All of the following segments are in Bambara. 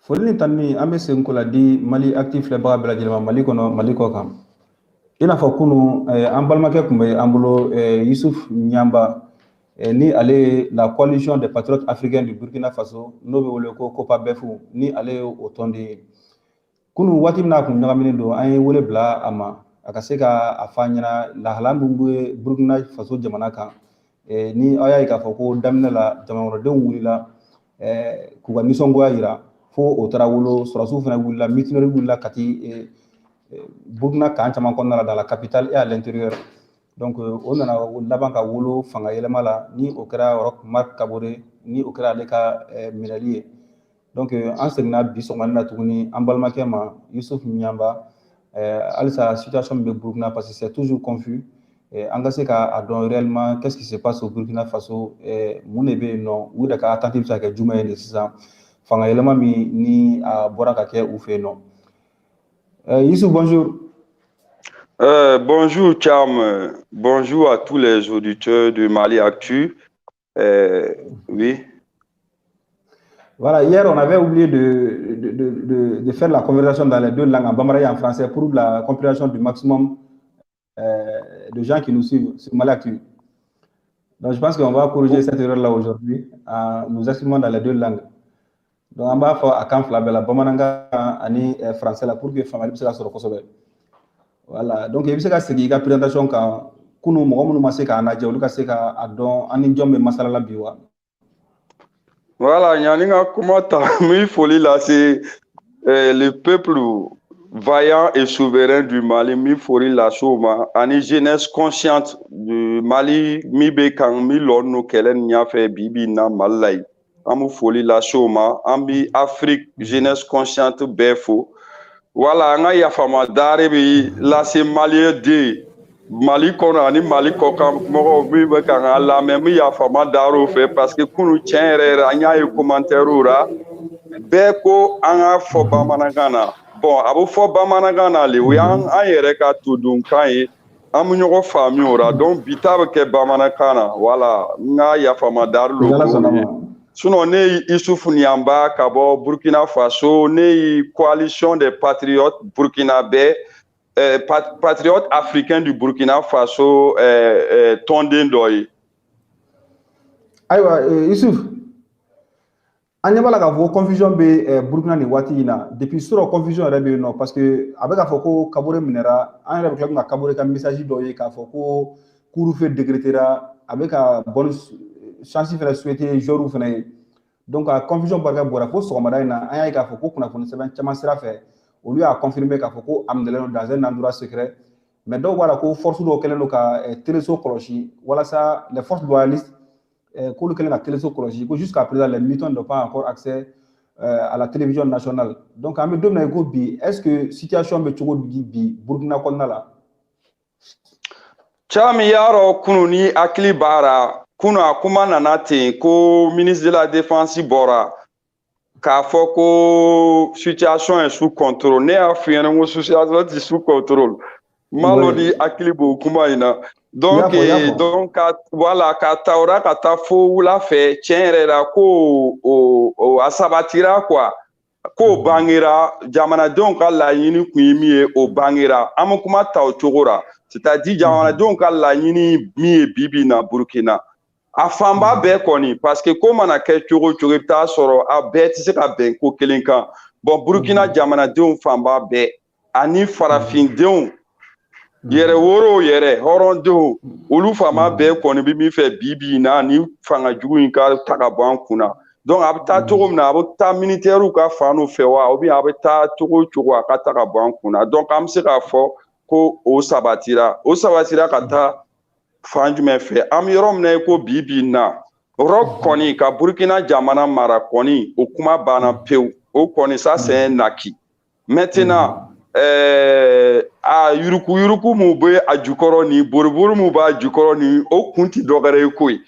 Foli ni tanuni, an bɛ segin ko la di Mali Actu filɛbaga bɛɛ lajɛlen ma, Mali kɔnɔ, Mali kɔ kan. I n'a fɔ kunun, an balimakɛ tun bɛ an bolo, Yusuf Ɲanba, ni ale ye la Coalition des patriotes africains du Burkina Faso, n'o bɛ wele ko COPABEF, ni ale ye o tɔnden ye. Kunun, waati min na a kun ɲagaminen don, an ye wele bila a ma, a ka se ka a fɔ an ɲɛna lahala min bɛ Burkina Faso jamana kan. Ni aw y'a ye k'a fɔ ko daminɛ la, jamanakɔnɔdenw wulila k'u ka nisɔngoya yira, fo o taara wolo sɔrɔdasiw fana wulila, mutinerie wulila Kati, Burkina kan caman kɔnɔna la, dans la capitale et à l'intérieur. Donc o nana laban ka wolo fanga yɛlɛma la, ni o kɛra Roch Marc Kabore, ni o kɛra ale ka minɛli ye. Donc an seginna bi sɔgɔmada na tuguni an balimakɛ ma, Yusuf Ɲanba, halisa situation min bɛ Burkina, parce que c'est toujours confus, an ka se k'a dɔn réellement qu'est-ce qui se passe au Burkina Faso, mun de bɛ yen nɔ, u yɛrɛ ka attente bɛ se ka kɛ jumɛn ye de sisan, fanga yɛlɛma min ni a bɔra ka kɛ u fɛ yen nɔ. Youssouf, bonjour. Bonjour Cham, bonjour à tous les auditeurs de Mali Actu. Oui. Voilà, hier on avait oublié de faire la conversation dans les deux langues, en bambara et en français, pour la compréhension du maximum de gens qui nous suivent sur Mali Actu. Donc je pense qu'on va corriger cette erreur-là aujourd'hui en nous exprimant dans les deux langues. Donc an b'a fɔ a kan fila bɛɛ la, bamanankan ani français la, pour que faamuyali bɛ se ka sɔrɔ kosɛbɛ. Voilà, donc i bɛ se ka segin i ka présentation kan. Kunun, mɔgɔ minnu ma se k'an lajɛ, olu ka se k'a dɔn an ni jɔn bɛ masala la bi wa. Voilà, yanni ka kuma ta, n bɛ foli lase le peuple vaillant et souverain du Mali, n bɛ foli lase o ma, ani jeunesse consciente du Mali min bɛ kan min lɔ no kɛlɛ nin ɲɛfɛ bi bi in na Mali la yen. An bɛ foli lase o ma, an bɛ Afrique jeunesse consciente bɛɛ fo. Wala an ka yafama daare bɛ lase maliyɛn den Mali kɔnɔ ani Mali kɔkan mɔgɔw min bɛ ka an lamɛn, n bɛ yafama dar'o fɛ, parce que kunun, tiɲɛ yɛrɛ yɛrɛ, an y'a ye commentaire la, bɛɛ ko an k'a fɔ bamanankan na. Bon, a bɛ fɔ bamanankan na le, o y'an an yɛrɛ ka todunkan ye, an bɛ ɲɔgɔn faamu o la. Donc bi ta bɛ kɛ bamanankan na. Wala n ka yafama dari lo k'o ye. Sinon, ne ye Isufu Ɲanba ka bɔ Burkina Faso, ne ye Coalition des patriotes burkinabè, patriotes africains du Burkina Faso tɔnden dɔ ye. Ayiwa Yusuf, an ɲɛ b'a la k'a fɔ confusion bɛ Burkina nin waati in na. Depuis surɔ, confusion yɛrɛ bɛ yen nɔ, parce que a bɛ k'a fɔ ko Kabore minɛra. An yɛrɛ bɛ tila ka Kabore ka message dɔ ye k'a fɔ ko couvre-feu décrétera, a bɛ ka bonne chance fana souhaiter joueurs fana ye. Donc a confusion barika bɔra fo sɔgɔmada in na, an y'a ye k'a fɔ ko kunnafoni sɛbɛn caman sira fɛ, olu y'a confirmer k'a fɔ ko a minɛlen don dans un endroit secret. Mais dɔw b'a la ko force dɔw kɛlen don ka téléso kɔlɔsi, walasa les forces loyalistes, k'olu kɛlen ka téléso kɔlɔsi, ko jusqu'à présent les militants n'ont pas encore accès à la télévision nationale. Donc an bɛ don min na i ko bi, est-ce que situation bɛ cogo di bi Burkina kɔnɔna la? Cami y'a dɔn, kunun ni hakili b'a la, kunun a kuma nana ten ko ministre de la Défense bɔra k'a fɔ ko situation est sous contrôle. Ne y'a f'i ɲɛna ko situation tɛ sous contrôle. N m'a lɔn ni hakili b'o kuma in na. Donc ka voilà, ka ta o la ka taa fo wula fɛ, tiɲɛ yɛrɛ la, ko o a sabatira quoi, k'o bangera. Jamanadenw ka laɲini kun ye min ye, o bangera. An bɛ kuma ta o cogo la, c'est-à-dire jamanadenw ka laɲini min ye bi bi in na Burukina, a fanba bɛɛ kɔni, parce que ko mana kɛ cogo o cogo, i bɛ taa sɔrɔ a bɛɛ tɛ se ka bɛn ko kelen kan. Bon, Burukina jamanadenw fanba bɛɛ ani farafindenw yɛrɛ woro yɛrɛ hɔrɔndenw, olu fanba bɛɛ kɔni bɛ min fɛ bi bi in na, ni fanga jugu in ka ta ka bɔ an kunna. Donc a bɛ taa cogo min na, a bɛ taa militaires ka fan dɔ fɛ wa, ou bien a bɛ taa cogo o cogo, a ka ta ka bɔ an kunna. Donc an bɛ se k'a fɔ ko o sabatira, o sabatira ka taa fan jumɛn fɛ? An bɛ yɔrɔ min na i ko bi bi in na, Roch kɔni ka Burukina jamana mara kɔni, o kuma banna pewu. O kɔni, ça c'est un acquis. Maintenant, a yuruku yuruku mun bɛ a jukɔrɔ, ni boribori mun b'a jukɔrɔ, ni o kun ti dɔwɛrɛ ye koyi,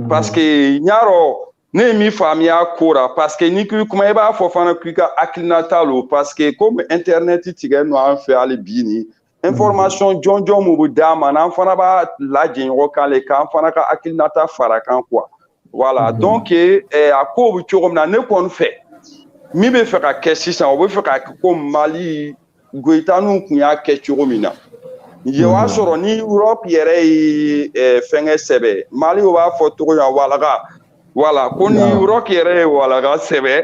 parce que n y'a dɔn ne ye min faamuya ko la, parce que n'i k'i kuma, i b'a fɔ fana k'i ka hakilinata lo, parce que comme internet tigɛ nɔ an fɛ hali bi, ni information jɔnjɔn mun bɛ d'an ma, n'an fana b'a lajɛ ɲɔgɔn kan le, k'an fana ka hakilinata fara kan quoi. Voilà. Donc a ko bɛ cogo min na, ne kɔni fɛ Min bɛ fɛ ka kɛ sisan, o bɛ fɛ ka kɛ ko Mali Goïta n'u kun y'a kɛ cogo min na. Yen o y'a sɔrɔ ni Europe yɛrɛ ye fɛnkɛ sɛbɛ, Mali o b'a fɔ cogo min na, walaga, voilà, ko ni Europe yɛrɛ ye walaga sɛbɛ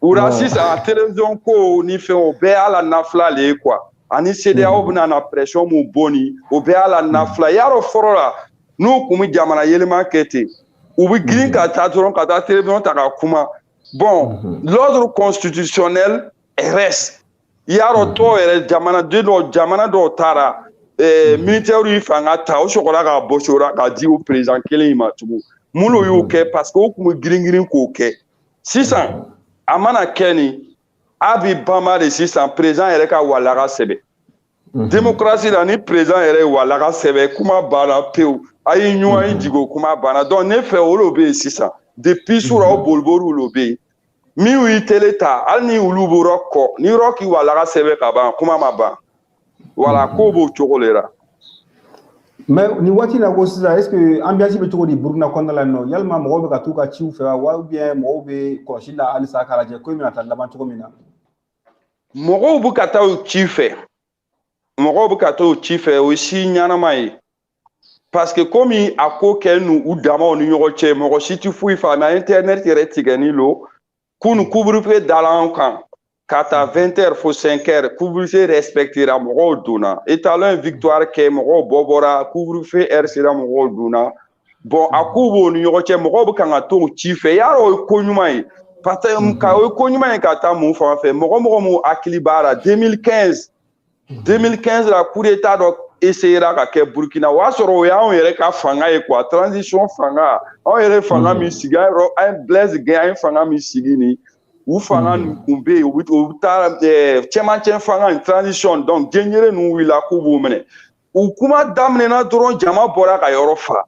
u la sisan, télévision ko ni fɛn, o bɛɛ y'a la nafila le ye quoi. Ani CEDEAO bɛna na pression mun bɔ nin, o bɛɛ y'a la nafila. Yarɔ, fɔlɔ la, n'u kun bɛ jamana yɛlɛma kɛ ten, u bɛ girin ka taa dɔrɔn ka taa télévision ta ka kuma. Bon, l'ordre constitutionnel reste. Yarɔ, tɔw yɛrɛ, jamanaden dɔw, jamana dɔw taara, militaire yi fanga ta, o sɔgɔra ka bɔsi o la ka di o président kelen in ma tugun. Mun y'o kɛ? Parce que o kun bɛ girin girin k'o kɛ. Sisan a mana kɛ nin, a bi banba de. Sisan président yɛrɛ ka walaga sɛbɛ démocratie la, ni président yɛrɛ ye walaga sɛbɛ, kuma banna pewu. A ye ɲɔgɔn ye jigin, o kuma banna. Donc ne fɛ, o de bɛ yen sisan. Depuis sura, o boliboliw de bɛ yen. Min y'i télé ta, hali ni olu bɛ Roch kɔ, ni Roch k'i walaga sɛbɛ ka ban, kuma ma ban. Voilà, ko b'o cogo de la. Mais nin waati la ko sisan, est ce que ambiance bɛ cogo di Burukina kɔnɔna la yen nɔ? Yalima mɔgɔw bɛ ka t'u ka ciw fɛ wa, ou bien mɔgɔw bɛ kɔlɔsi la halisa k'a lajɛ ko in bɛna taa laban cogo min na? Mɔgɔw bɛ ka taa u ci fɛ, mɔgɔw bɛ ka taa u ci fɛ. O ye si ɲɛnama ye, parce que komi a ko kɛ nu u damaw ni ɲɔgɔn cɛ, mɔgɔ si tɛ foyi faamuya. Internet yɛrɛ tigɛni lo. Kunu couvre-feu dala an kan ka taa 20 heures fo 5 heures. Couvre-feu respectera, mɔgɔw donna. Étalon victoire kɛ, mɔgɔw bɔ bɔra. Couvre-feu heure sera, mɔgɔw donna. Bon, a ko b'o ni ɲɔgɔn cɛ, mɔgɔw bɛ kan ka t'o ci fɛ. Yarɔ, o ye ko ɲuman ye, parce que ka o ye ko ɲuman ye ka taa mun fan fɛ? Mɔgɔ mun hakili b'a la, 2015, 2015 la, coup d'état dɔ essayera ka kɛ Burukina. O y'a sɔrɔ o y'anw yɛrɛ ka fanga ye quoi, transition fanga. Anw yɛrɛ fanga min sigi, an yɛrɛ an ye Blaise gɛn, an ye fanga min sigi nin, u fanga nin kun bɛ yen, u bɛ taa cɛmancɛ fanga in, transition. Donc jɛnjɛrɛ ninnu wulila k'u b'u minɛ. U kuma daminɛna dɔrɔn, jama bɔra ka yɔrɔ fa.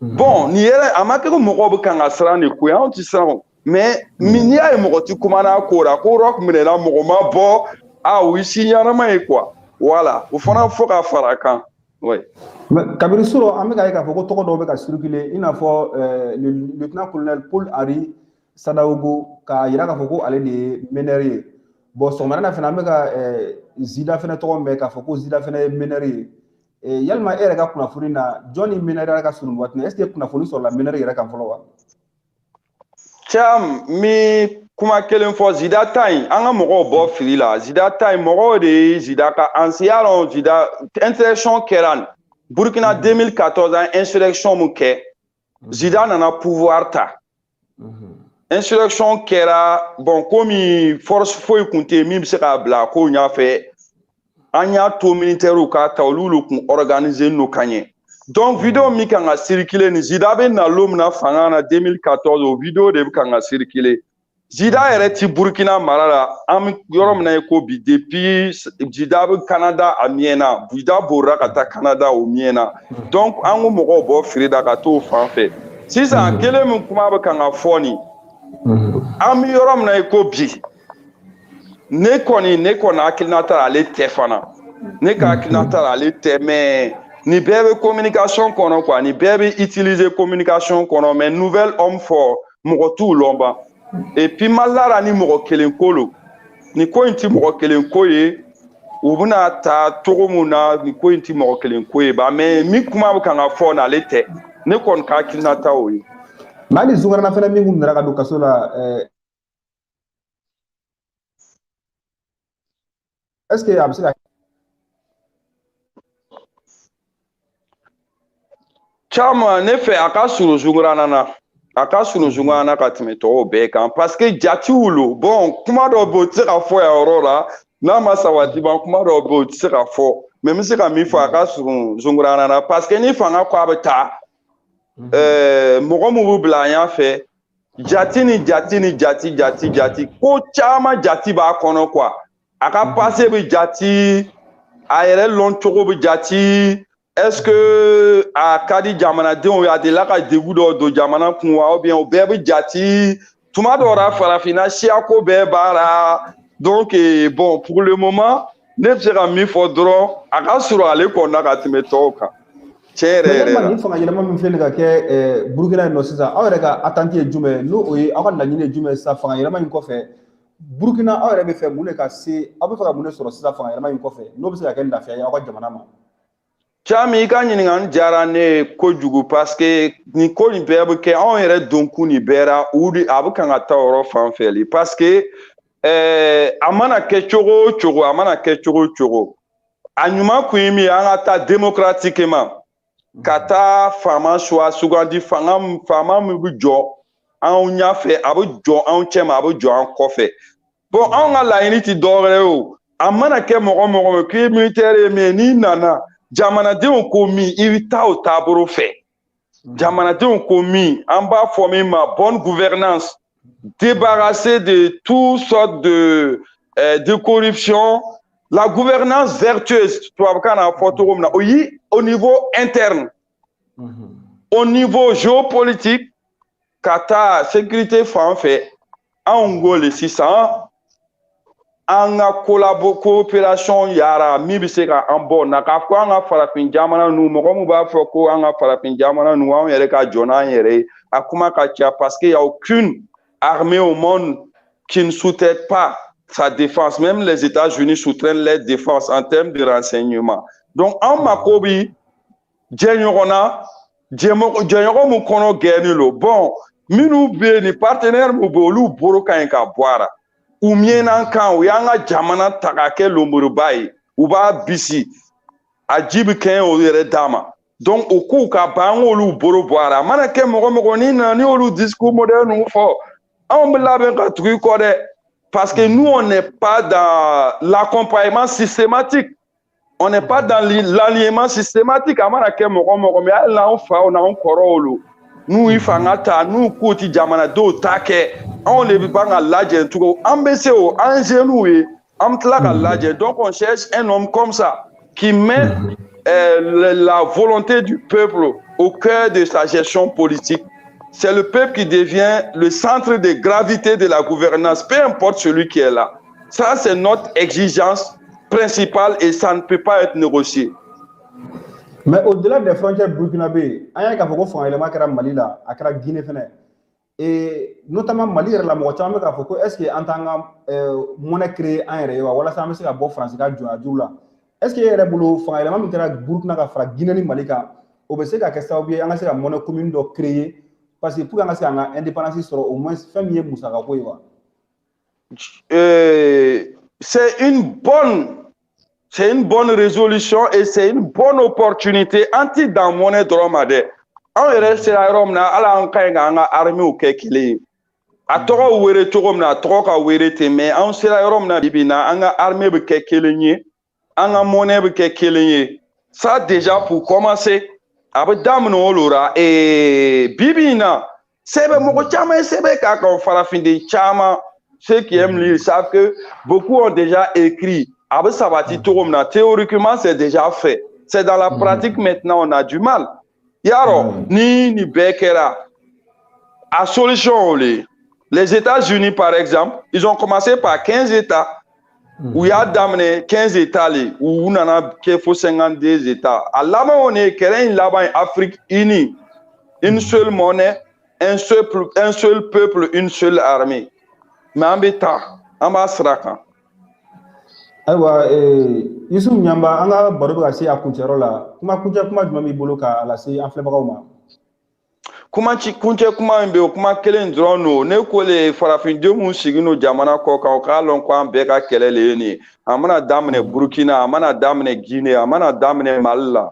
Bon, nin yɛrɛ a ma kɛ ko mɔgɔw bɛ kan ka siran de ko ye. Anw tɛ siran o, mais n'i y'a ye mɔgɔ ti kuma n'a ko la, ko Roch minɛna, mɔgɔ ma bɔ, a o ye si ɲɛnama ye quoi. Voilà, o fana fo ka fara a kan, oui. Mais kabini surɔ, an bɛ ka ye k'a fɔ ko tɔgɔ dɔw bɛ ka circuler, i n'a fɔ le lieutenant colonel Paul Henri Sandaogo, k'a yira k'a fɔ ko ale de ye meneur ye. Bon, sɔgɔmada na fana, an bɛ ka Zida fana tɔgɔ mɛn k'a fɔ ko Zida fana ye meneur ye. Yalima e yɛrɛ ka kunnafoni na, jɔn ni meneur yɛrɛ ka surun waati la? Est ce que kunnafoni sɔrɔla meneur yɛrɛ kan fɔlɔ wa? Cam, n bɛ kuma kelen fɔ. Zida ta in, an ka mɔgɔw bɔ fili la. Zida ta in, mɔgɔw de ye Zida ka an y'a dɔn. Zida, insurrection kɛra nin Burukina 2014, an insurrection mun kɛ, Zida nana pouvoir ta. Insurrection kɛra. Bon, komi force foyi kun tɛ yen min bɛ se k'a bila ko ɲɛfɛ, an y'a to militaires k'a ta, olu de kun organiser n'o ka ɲɛ. Donc vidéo min kan ka circuler ni Zida bɛ na lon min na fanga na 2014, o vidéo de bɛ kan ka circuler. Zida yɛrɛ ti Burukina mara la. An bɛ yɔrɔ min na i ko bi, depuis Zida bɛ Canada, a mɛnna. Zida borila ka taa Canada, o mɛnna. Donc an ko mɔgɔw bɔ fili da ka t'o fan fɛ. Sisan kelen min kuma bɛ kan ka fɔ nin, an bɛ yɔrɔ min na i ko bi, ne kɔni hakilina ta la, ale tɛ fana. Ne ka hakilina ta la, ale tɛ. Mais nin bɛɛ bɛ communication kɔnɔ quoi, nin bɛɛ bɛ utiliser communication kɔnɔ. Mais nouvel homme fort, mɔgɔ t'u lɔn ban. Et puis Mali la, ni mɔgɔ kelen ko lo, nin ko in ti mɔgɔ kelen ko ye. U bɛna ta cogo mun na, nin ko in ti mɔgɔ kelen ko ye ba. Mais min kuma bɛ kan ka fɔ nin, ale tɛ. Ne kɔni ka hakilina ta o ye. Mais hali Zunkarana fana min kun minɛra ka don kaso la, est ce que a bɛ se ka Caman ne fɛ, a ka surun Zunkarana na, a ka surun Zunkarana ka tɛmɛ tɔw bɛɛ kan, parce que jatiw lo. Bon, kuma dɔw bɛ yen, o tɛ se ka fɔ yan yɔrɔ la n'a ma sabati ban. Kuma dɔw bɛ yen, o tɛ se ka fɔ. Mais n bɛ se ka min fɔ, a ka surun Zunkarana na, parce que ni fanga ko a bɛ taa, mɔgɔ mun b'u bila an ɲɛ fɛ, jati ni jati ni jati jati jati, ko caman jati b'a kɔnɔ quoi. A ka passé bɛ jati, a yɛrɛ lɔn cogo bɛ jati. Est-ce que a ka di jamanadenw ye? A delila ka degun dɔw don jamana kun wa? Ou bien o bɛɛ bɛ jati. Tuma dɔw la, farafinna siyako bɛɛ b'a la. Donc bon, pour le moment, ne bɛ se ka min fɔ dɔrɔn, a ka surun ale kɔni na ka tɛmɛ tɔw kan, tiɲɛ yɛrɛ yɛrɛ la. Nin fanga yɛlɛma min filɛ nin ka kɛ Burukina yen nɔ sisan, aw yɛrɛ ka attente ye jumɛn ye? N'o o ye aw ka laɲini ye jumɛn ye sisan fanga yɛlɛma in kɔfɛ? Burukina, aw yɛrɛ bɛ fɛ mun de ka se, aw bɛ fɛ ka mun de sɔrɔ sisan fanga yɛlɛma in kɔfɛ, n'o bɛ se ka kɛ lafiya ye aw ka jamana ma? Cami, i ka ɲininkali diyara ne ye kojugu, parce que nin ko nin bɛɛ bɛ kɛ anw yɛrɛ donkun nin bɛɛ ra, u de a bɛ kan ka taa o yɔrɔ fan fɛ le, parce que a mana kɛ cogo o cogo, a mana kɛ cogo o cogo, a ɲuman kun ye min ye, an ka taa démocratiquement, ka taa faama choix sugandi, fanga faama min bɛ jɔ anw ɲɛfɛ, a bɛ jɔ anw cɛma, a bɛ jɔ an kɔfɛ. Bon, anw ka laɲini ti dɔwɛrɛ ye o. A mana kɛ mɔgɔ mɔgɔ min k'i ye militaire ye min ye, n'i nana, jamanadenw ko min, i bɛ taa o taabolo fɛ. Jamanadenw ko min, an b'a fɔ min ma bonne gouvernance, débarrasser de toutes sortes de corruption, la gouvernance vertueuse, tubabukan n'a fɔ cogo min na, o yi au niveau interne, au niveau géopolitique, ka taa sécurité fan fɛ. Anw ko le sisan, an ka coopération yara min bɛ se ka an bɔ na k'a fɔ an ka farafin jamana ninnu, mɔgɔ min b'a fɔ ko an ka farafin jamana ninnu, anw yɛrɛ ka jɔ n'an yɛrɛ ye, a kuma ka ca, parce qu'il y a aucune armée au monde qui ne sous-traite pas sa défense. Même les États-Unis sous-traitent leur défense en termes de renseignement. Donc an mako bi jɛɲɔgɔn na, jɛɲɔgɔn mun kɔnɔ gɛnnen don. Bon, minnu bɛ yen, ni partenaire mun bɛ yen, olu bolo ka ɲi ka bɔ a la, u miɲɛn'an kan, u y'an ka jamana ta k'a kɛ lonboroba ye, u b'a bisi, a ji bɛ kɛɲɛ o yɛrɛ d'a ma. Donc o kow ka ban, an k'olu bolo bɔ a la. A mana kɛ mɔgɔ mɔgɔ n'i nana, n'i y'olu discours modèle ninnu fɔ, anw bɛ labɛn ka tugu i kɔ dɛ, parce que nous, on n'est pas dans l'accompagnement systématique, on n'est pas dans l'alignement systématique. A mana kɛ mɔgɔ mɔgɔ mais hali n'anw faw n'anw kɔrɔw lo, n'u ye fanga ta, n'u k'u ti jamanadenw ta kɛ, anw de bɛ ban ka lajɛ tugun. An bɛ se o, an jeunes ye, an bɛ tila ka lajɛ. Donc on cherche un homme comme ça qui met la volonté du peuple au cœur de sa gestion politique. C'est le peuple qui devient le centre de gravité de la gouvernance, peu importe celui qui est là. Ça, c'est notre exigence principale et ça ne peut pas être négocié. Mais au-delà des frontières burkinabé, an y'a ye k'a fɔ ko fanga yɛlɛma kɛra Mali la, a kɛra Guinée fɛnɛ, et notamment Mali yɛrɛ la, mɔgɔ caman bɛ k'a fɔ ko est ce que an t'an ka monnaie créer an yɛrɛ ye wa, walasa an bɛ se ka bɔ Faransi ka jɔnya juru la? Est ce que e yɛrɛ bolo, fanga yɛlɛma min kɛra Burukina ka fara Guinée ni Mali kan, o bɛ se ka kɛ sababu ye an ka se ka monnaie commune dɔ créer, parce que pour que an ka se k'an ka indépendance sɔrɔ, au moins fɛn min ye musakako ye wa? C'est une bonne résolution et c'est une bonne opportunité. An ti dan monnaie dɔrɔn ma dɛ. Anw yɛrɛ sera yɔrɔ min na, hali an ka ɲi k'an ka armée kɛ kelen ye. A tɔgɔ wele cogo min na, a tɔgɔ ka wele ten, mais an sera yɔrɔ min na bi bi in na, an ka armée bɛ kɛ kelen ye, an ka monnaie bɛ kɛ kelen ye. Ça déjà, pour commencer, a bɛ daminɛ o la. Bi bi in na, sɛbɛn mɔgɔ caman ye sɛbɛn k'a kan, farafinden caman, ceux qui aiment lire savent que beaucoup ont déjà écrit. A bɛ sabati cogo min na, théoriquement, c'est déjà fait. C'est dans la pratique maintenant, on a du mal. Yarɔ, ni nin bɛɛ kɛra, a solution o le. Les États-Unis, par exemple, ils ont commencé par 15 États. U y'a daminɛ 15 États le, u nana kɛ fo 52 États. A laban o ne kɛlɛ in laban ye Afrique unie, une seule monnaie, un seul peuple, une seule armée. Mais an bɛ taa, an b'a sira kan. Ayiwa, Yusuf Ɲanba, an ka baro bɛ ka se a kuncɛyɔrɔ la. Kuma kuncɛ kuma jumɛn b'i bolo k'a lase an filɛbagaw ma? Kuma ci kuncɛ kuma min bɛ yen, o kuma kelen dɔrɔn don. Ne ko le, farafindenw mun sigilen don jamana kɔ kan, o k'a lɔn ko an bɛɛ ka kɛlɛ le ye nin ye. A mana daminɛ Burukina, a mana daminɛ Guinée, a mana daminɛ Mali la,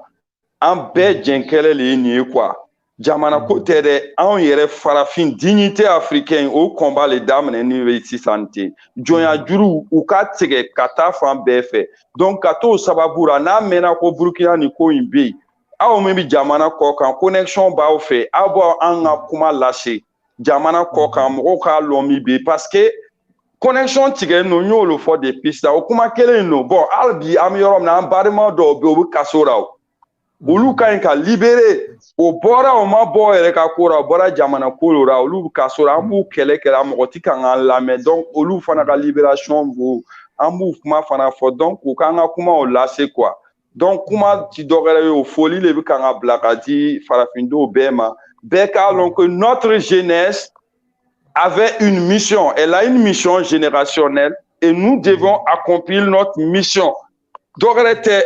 an bɛɛ jɛn kɛlɛ le ye nin ye quoi. Jamana ko tɛ dɛ, anw yɛrɛ farafin, dignité africaine, o combat le daminɛ ni bɛ sisan ten. Jɔnya juru, u ka tigɛ ka taa fan bɛɛ fɛ. Donc ka t'o sababu la, n'a mɛnna ko Burukina nin ko in bɛ yen, aw min bɛ jamana kɔ kan, connexion b'aw fɛ, aw b'aw an ka kuma lase jamana kɔ kan, mɔgɔw k'a lɔn min bɛ yen, parce que connexion tigɛ don. N y'olu fɔ depuis sisan, o kuma kelen in don. Bon, hali bi an bɛ yɔrɔ min na, an balima dɔw bɛ yen, u bɛ kaso la, o olu ka ɲi ka libérer. O bɔra, o ma bɔ yɛrɛ ka ko la, o bɔra jamana ko la, olu bɛ kaso la, an b'u kɛlɛ kɛlɛ, mɔgɔ ti kan k'an lamɛn. Donc olu fana ka libération b'o, an b'u kuma fana fɔ. Donc u k'an ka kumaw lase quoi. Donc kuma ti dɔwɛrɛ ye, o foli de bɛ kan ka bila ka di farafindenw bɛɛ ma. Bɛɛ k'a lɔn que notre jeunesse avait une mission. Elle a une mission générationnelle et nous devons accomplir notre mission. Dɔwɛrɛ tɛ.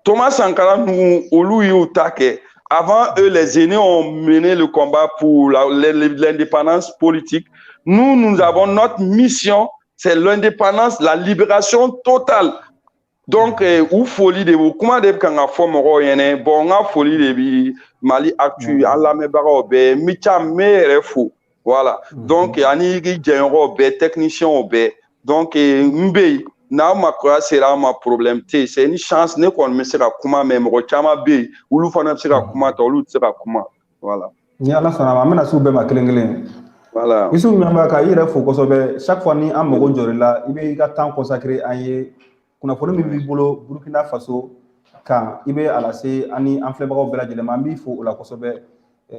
Thomas Sankara ninnu, olu y'u ta kɛ. Avant eux, les aînés ont mené le combat pour l'indépendance politique. Nous, nous avons notre mission, c'est l'indépendance, la libération totale. Donc u foli de, o kuma de bɛ kan ka fɔ mɔgɔw ɲɛnɛ. Bon, n ka foli de bi Mali Actu, an lamɛnbagaw bɛɛ, n bɛ ca, n bɛ yɛrɛ fo. Voilà. Donc ani i jɛɲɔgɔnw bɛɛ, techniciens bɛɛ. Donc n bɛ yen, n'aw makoya sera an ma, problème tɛ yen. C'est une chance, ne kɔni bɛ se ka kuma, mais mɔgɔ caman bɛ yen, olu fana bɛ se ka kuma ta, olu tɛ se ka kuma. Voilà. Ni Ala sɔnna ma, an bɛna s'u bɛɛ ma kelen kelen. Voilà. Youssouf Ɲanba, ka i yɛrɛ fo kosɛbɛ. Chaque fois ni an mago jɔr'i la, i bɛ i ka temps consacrer an ye. Kunnafoni min b'i bolo Burkina Faso kan, i bɛ a lase an ni an filɛbagaw bɛɛ lajɛlen ma. An b'i fo o la kosɛbɛ.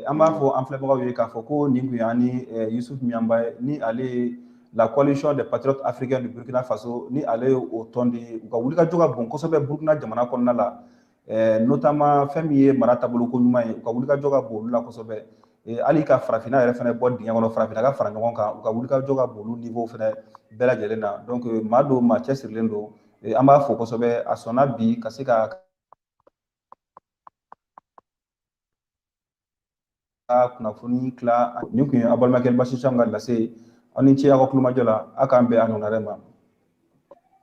An b'a fɔ an filɛbagaw ye k'a fɔ ko nin kun y'an ni Youssouf Ɲanba ye, ni ale ye la Coalition des patriotes africains du Burkina Faso, ni ale ye o tɔn de ye. U ka wulikajɔ ka bon kosɛbɛ Burkina jamana kɔnɔna la, notamment fɛn min ye mara taabolo ko ɲuman ye, u ka wulikajɔ ka bon olu la kosɛbɛ. Hali ka farafinna yɛrɛ fɛnɛ bɔ dingɛ kɔnɔ, farafinna ka fara ɲɔgɔn kan, u ka wulikajɔ ka bon olu niveau fɛnɛ bɛɛ lajɛlen na. Donc maa don, maa cɛsirilen don. An b'a fo kosɛbɛ, a sɔnna bi ka se ka kunnafoni tila. Nin kun ye aw balimakɛ Basi Camu ka lase ye. Aw ni ce aw ka kulomajɔ la. Aw k'an bɛn a ɲɔgɔnna wɛrɛ ma.